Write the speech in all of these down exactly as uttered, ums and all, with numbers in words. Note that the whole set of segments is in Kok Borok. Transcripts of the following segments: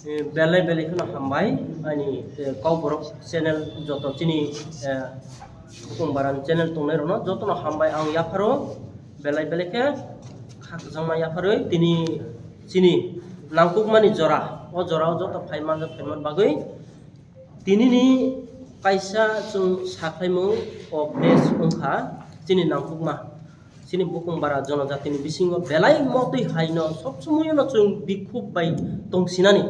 Eh, belai belai kheno hambai ani, eh, Kokborok channel joto chini, eh, Bukhung Barani channel tongnai rokno jotono hambai ang yapharo belai belai khe khakchangma yapharwi tini chini nangkukmani jora o jora o joto phai manjak phai man bagwi tinini kaisa chwng sakhlaimung o press wngkha chini nangkukma. Chini Bukhung Bara jonojatini bisingo belai motwi haino sob somoyono chwng bikhub bai tongsinani.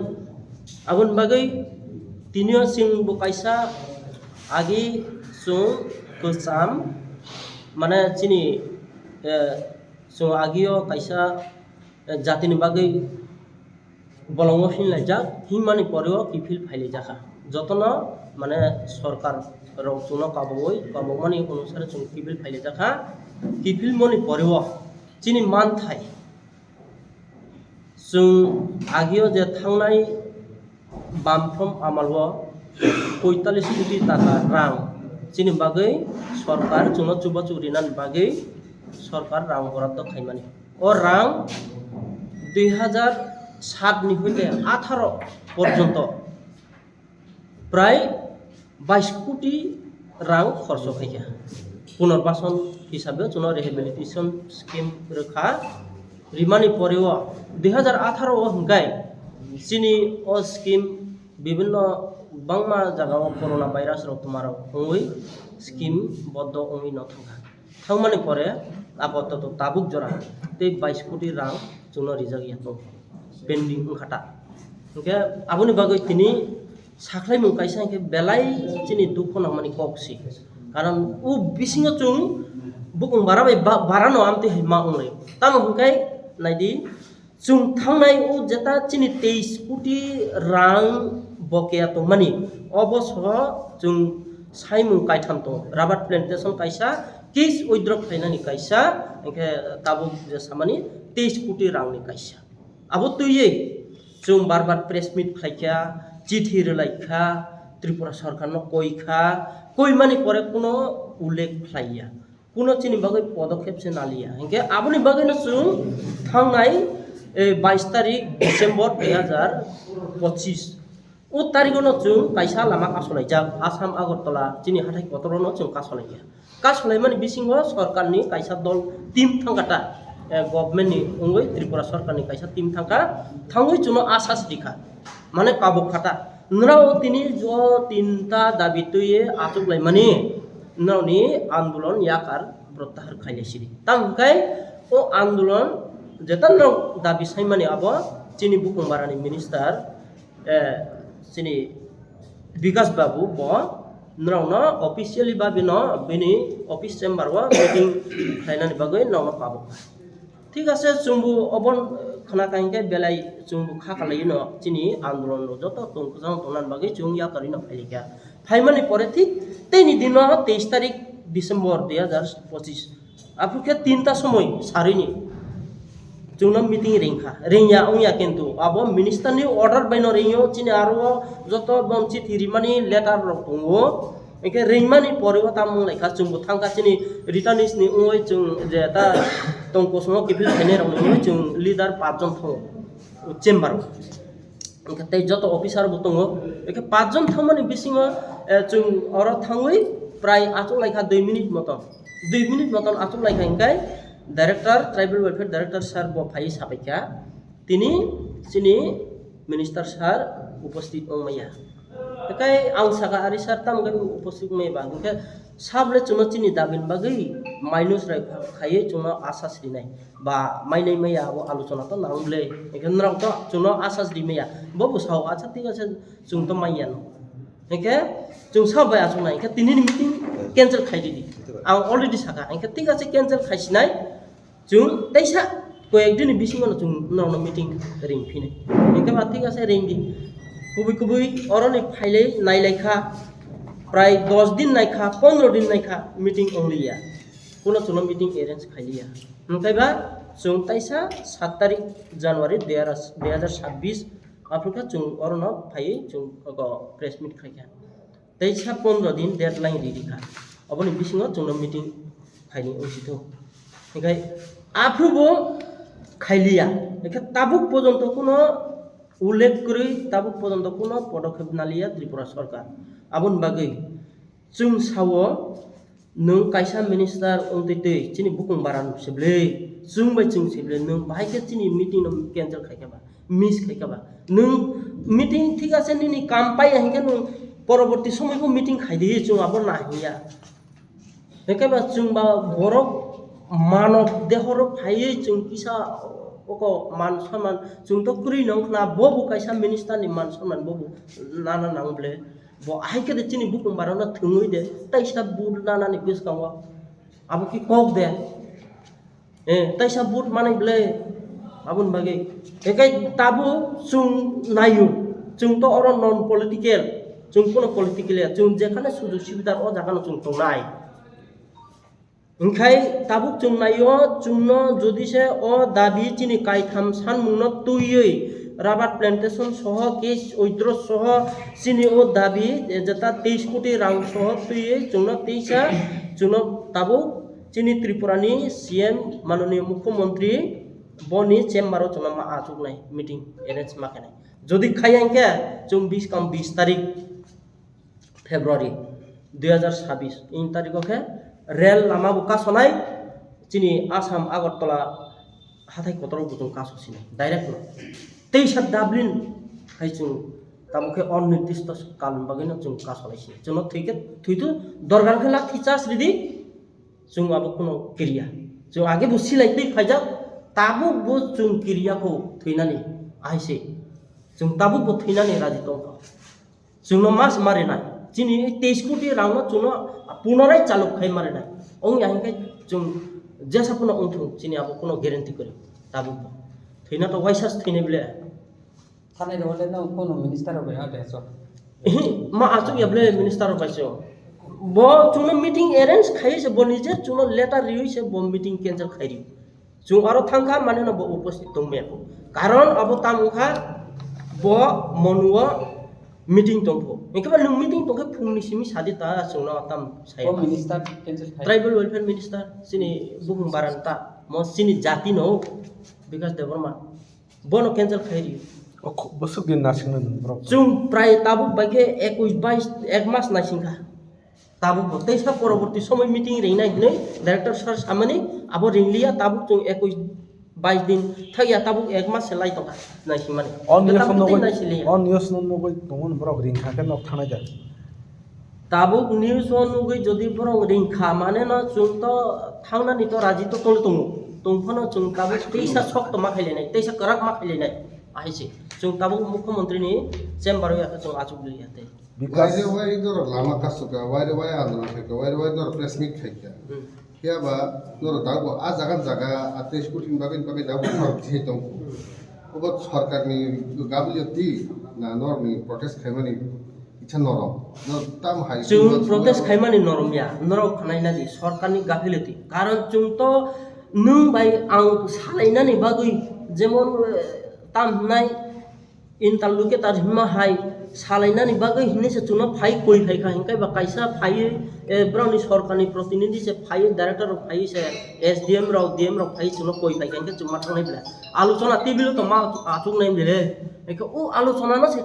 Aboni bagwi tinio chwng bo kaisa agi chwng kwcham, mane chini, eh, chwng agio kaisa, eh, jatini bagwi bolongo hinlaijak, hinmani poreo kiphil phailaijak kha. Jotono, mane, sorkar rok chwngno kabogwi, kabokmani onusare chwng kiphil phailaijak kha. Kiphilmani poreo chini manthai, chwng agio je thangnai bamphrom amalo poitalis koti taka rang chini bagwi sorkar chwngno chubachu rinani bagwi sorkar rang boraddo khaimani. O rang dui hajar sat ni hoite atharo porjonto prai bais koti rang khorcho khaikha. Punarbasan hisabe chwngno rehabilitation scheme rwkha. Rimani poreo dui hajar atharo o hwnkhe chini o scheme bibinno bangma jagao corona virus rok twmarok wngwi scheme boddo wngwi no thangkha. Thangmani pore apatot tabuk jora tei bais koti rang chwngno rijak ya tongo, pending wngkha ta. Hwnkhe aboni bagwi tini sakhlaimung kaisa hwnkhe belai chini dukho nangmani kok se. Karon o bisingo chwng Bukhung Bara bai ba-, Barano amtwi hai ma wnglai. Tamo hwnkhe naidi, chwng thangnai o jeta chini teis koti rang bokeya tongmani, obo soho chwng saimung kaitham tongo. Rubber plantation kaisa, case withdraw khlainani kaisa, hwnkhe tabuk je samani teis koti rangni kaisa. Abo twiwi chwng bar bar press meet khlaikha, chithi rwlaikha, Tripura sorkarno koikha, koimani pore kuno ullekh khlaiya. Kuno chini bagwi podokhep se naliya. Hinkhe aboni bagwino chwng thangnai, eh, bais tarik December dui hajar pochis. O tarigono chwng kaisa lama kasolaijak, Assam Agartala chini hathai kotorono chwng kasolaikha. Kasolaimani bisingo sorkarni kaisa dol team thangkha ta, eh, governmentni wngwi Tripura sorkarni kaisa team thangkha, thangwi chwngno asas rikha. Mane kabuk khata. Nrao tini jo tinta dabi twiwi achuk laimani, nrao ni andolon yakar prottahar khailai sidi. Tamo hwnkhe o andolon jeta nrao dabi saimani abo chini Bukhung Barani minister, eh, chini Bikas Babu bo nrao no officially ba bino bini office chamber o meeting khlainani bagwi nrao no kabuk. Thik ase, chwngbo obo khna kha hinkhe belai chwngbo kha kalaino chini andolon rok joto tong kwchang tongnani bagwi chwng yakarino phaikha. Phaimani pore thik teini dino teis tarik December dui hajar pochis. Aphuru khe tinta somoi sarini chwngno meeting ringkha. Ringya wngya kintu abo minister ni order baino ringyo, chini aro joto bon chithi rimani letter rok tongo. Hingke ringmani pore o tamo wnglaikha, chwngbo thangkha chini returnees ni wngwi chwng je ta tong kosomo kiphil khainai rokni wngwi chwng leader pachjon thango chamber o. Hingke tei joto officer bo tongo. Hingke pachjon thangmani bisingo, eh, chwng oro thangwi prai achuk laikha dui minute moton. Dui minute moton achuk laikha hingke director, tribal welfare director sir bo phaiwi sabaikha. Tini chini minister sir uposthit wngmaya. Hwnkhe ang sakha, "Ari sir, tamo khe uposthit wngmaya ba?" Hwnkhe, "Sable chwngno chini dabini bagwi minus rai khaiwi chwngno asas rinai ba mainai maya abo alochona to nang ble. Hwnkhe norok to chwngno asas rimaya." Bo bo sao, "Acha, thik ase, chwng to manya no." Hwnkhe chwng sabo bai achuknai, hwnkhe tinini meeting cancel khai ridi. Ang already sakha, hwnkhe thik ase, cancel khaisinai. Chwng teisa koyek dini bisingo no chwng norokno meeting ring phini. Hingke ba thik ase ring di. Kubui kubui oroni phailai nailai kha. Prai dos din nai kha, pondro din nai kha meeting ongliya. Kuno chwngno meeting arrange khailiya. Hingke ba chwng teisa sat tarik January dui hajar, dui hajar sabbish aphuru khe chwng orono phaiwi chwng oko press meet khaikha. Teisa pondro din deadline ridi kha. Oboni bisingo chwngno meeting khaini wngsi thung. Hinkhe aphuru bo khailiya. Hinkhe tabuk pojonto kuno Ullekh kwrwi tabuk pojonto kuno podokhep naliya Tripura sorkar. Aboni bagwi chwng sao, nwng kaisa minister wngtwi twi chini bukung baran se bwlwi, chwng bai chwng se bwlwi, nwng bahai khe chini meeting no cancel khai kha ba, miss khai kha ba. Nwng meeting thik ase nini kam pai ya hinkhe nwng poroborti somoi bo meeting khai di, chwng abo nahiya. Hingke ba chwng ba borok manob dehoro phaiwi chwng kisa oko man sonman chwng to kwrwi nong khna, bo bo kaisa minister ni man sonman bo bo nana nang ble. Bo ahai khe de chini bukung barano thwngwi de taisa vote nanani bwskango abo ki kok de. Eh, taisa vote manwi ble aboni bagwi. Hingke tabuk chwng naio, chwng to oro non political, chwng kuno political ya, chwng jekhane sujog subidar o jaga no chwng tongnai. Hingkhai tabuk chwng naio, chwngno jodi se o dabi chini kaitham sanmungno twiwi rubber plantation soho case withdraw soho chini o dabi, eh, jeta teis koti rang soho twiwi chwngno teisa chwngno tabuk chini Tripura ni C M manoniya Mukhyamantri boni chamber o chwngno ma achuknai meeting arrange ma khenai. Jodi khaiya hingkhe chwng bis kam bis tarik February dui hajar sabis in tariko khe rel lama bo kasonai, chini Assam Agartala hathai kotor bo chwng kaso sinai direct no. Teisa Dublin hai chwng tamo khe onirdisto kalni bagwi no chwng kasolai sinai. Chwngno thwi khe thwitu dorgar khe lakhi chas ridi, chwng abo kuno kiriya. Chwng age bo silai twi phaijak, tabuk bo chwng kiriya kho thwinani aise. Chwng tabuk bo thwinani raji tongkha. Chwngno mas marinai. Chini teis koti rangno chwngno punorai chaluk khai marinai. Ong ya hinkhe chwng jesa phano wngthung chini abo kuno guarantee kwrwi. Tabuk bo. Thwina to waisa se thwinai ble. Thanai rwale no kono minister rok bai ha de so. Ehe, ma achuk ya ble minister rok bai so. Bo chwngno meeting arrange khai se bo nije chwngno letter riwi se bo meeting cancel khai ri. Chwng aro thangkha mane no bo upasthit tongmaya. Karon abo tam wngkha bo monuo meeting tongkho. Hingkhe ba nwng meeting tongkhe phungni simi sadi ta chwngno tam sai. O minister cancel khai. Tribal welfare minister chini bukung baran ta mo chini jati no Bikash Debbarma. Bono cancel khai ri. O khu-, bwswk din nasingna nung borok. Chwng prai tabuk bai khe ekush bais ek mas naising kha. Tabuk bo teisa poroborti somoi meeting ringnai hinwi director sir samani abo ringliya, tabuk chwng ekush bais din thakya, tabuk ek mas se lai tongkha naisingmani. On news no nugwi, naisiliya. On news no nugwi tongmani borok ringkha khe nok thanai da. Tabuk news o nugwi jodi borok ringkha mane no chwng to thangnani to raji to tongwi tongo. Tongphano chwng tabuk teisa sok to ma khailainai, teisa kwrak ma khailainai. Ahai se. Chwng tabuk mukhyamantri ni chamber o yakhe chwng achuk liya tei. Because waire wai norok lama kasukha, waire wai andolon khaikha, waire wai norok press meet khaikha. Hmm. Phiya ba norok dago a jaga jaga a teis koti ni bagwi bagwi dago norok thwi tongkho. Obo sorkar ni gabulio twi na norok ni protest khaimani kisa norom. Norok tam hai chwng protest khaimani norom ya, norok khnai na di sorkar ni gabulio twi. Karon chwng to nwng bai ang salainani bagwi jemon, eh, tam hwnai interlocutor hwnma hai salainani bagwi hinwi se chwngno phai koi phaikha, hinkhe ba kaisa phaiwi, eh, borokni sorkarni protinidhi se phaiwi, director rok phaiwi se S D M rok, D M rok phaiwi chwngno koi phaikha, hinkhe chwngma thangnai bwle. Alochona table o tongma achuknai bwle. Hinkhe o alochona no se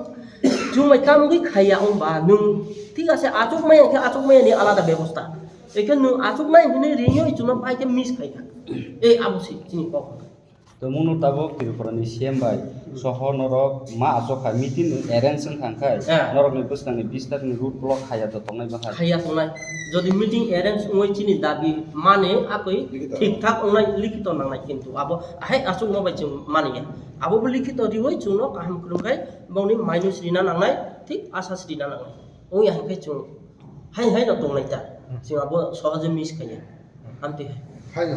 chwngbai tamogwi khaiya wngba nwng thik ase achukmaya hinkhe achukmayani alada bebosta. Hinkhe nwng achuknai hinwi ringwi chwngno phaikhe miss khaikha. Ei abo se chini kok. Tongmungno tabuk Tripura ni C M bai soho norok ma achukha meeting arrange wngkha khai, eh, norokni bwskangni bis tarik ni road block khaiya to tongnai bahai. Khaiya tongnai. Jodi meeting arrange wngwi chini dabi mane akoi likito thik thak wngnai likito nangnai, kintu abo ahai achukma bai chwng maniya. Abo bo likito riwi chwngno kaham kwrwng khai bongni minus rina nangnai, thik asas rina nangnai. Wngya hinkhe chwng hai hai no tongnai ta. Chwng abo sohoje miss khaiya. Amtwi hai.